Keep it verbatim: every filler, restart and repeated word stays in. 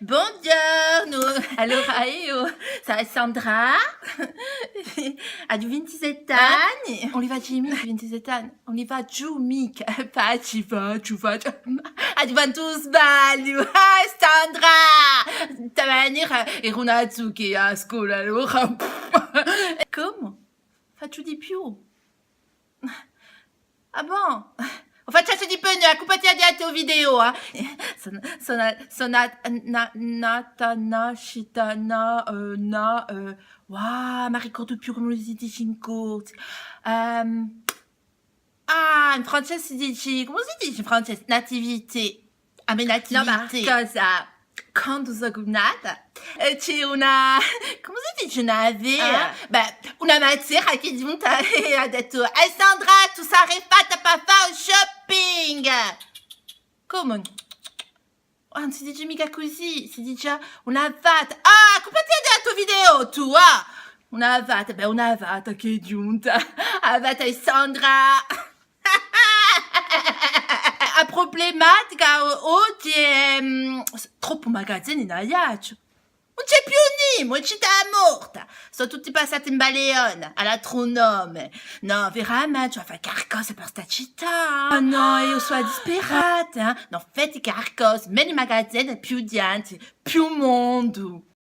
Bonghjornu! Allora eiu sò Sandra, aghju vintisette anni. Ùn li facciu micca vintisette anni, ùn li facciu micca, facciu, facciu, facciu. Aghju fattu un sbagliu. Ah, Sandra! Sta manera eru una zucca à a scola, allora. Cumu? Facciu di più. Ah bon? Ùn facciate di pena, cumpattate a video, eh. Sò, sò na, sò na, na, nata, nascita, na, eh, na, eh, wow, m'arricordu più cumu si dice in corsu. Ehm, ah, in francese si dice, cumu si dice in francese? Nativité. Ah, mais nativité. Nò, ma cosa? Quandu sò nata, eh, ci hè una, cumu si dice, una fea? Ah. Bè, una mazzera chì hè ghjunta è hà dettu: "Eh, Sandra, tù sarai fatta pà fà u shopping!" Cumu? Ùn si dice micca cusì, si dice una fata. Ah, cumpattate a video tù, ah! Una fata, bè, una fata chì hè ghjunta. A fata di Sandra. A prublematica o-, oghje hè, mm, s-, troppu magazini in Aiacciu. Ùn ci hè più nimu, hè cità morta. Sò tutti passati in Baleona, à l'altru nome. Nò, veramente, ci vole à fà qualcosa per sta cità, eh. Ah nò, eiu sò disperata, eh. Nò, fate qualcosa, menu magazini, più ghjente, più mondu.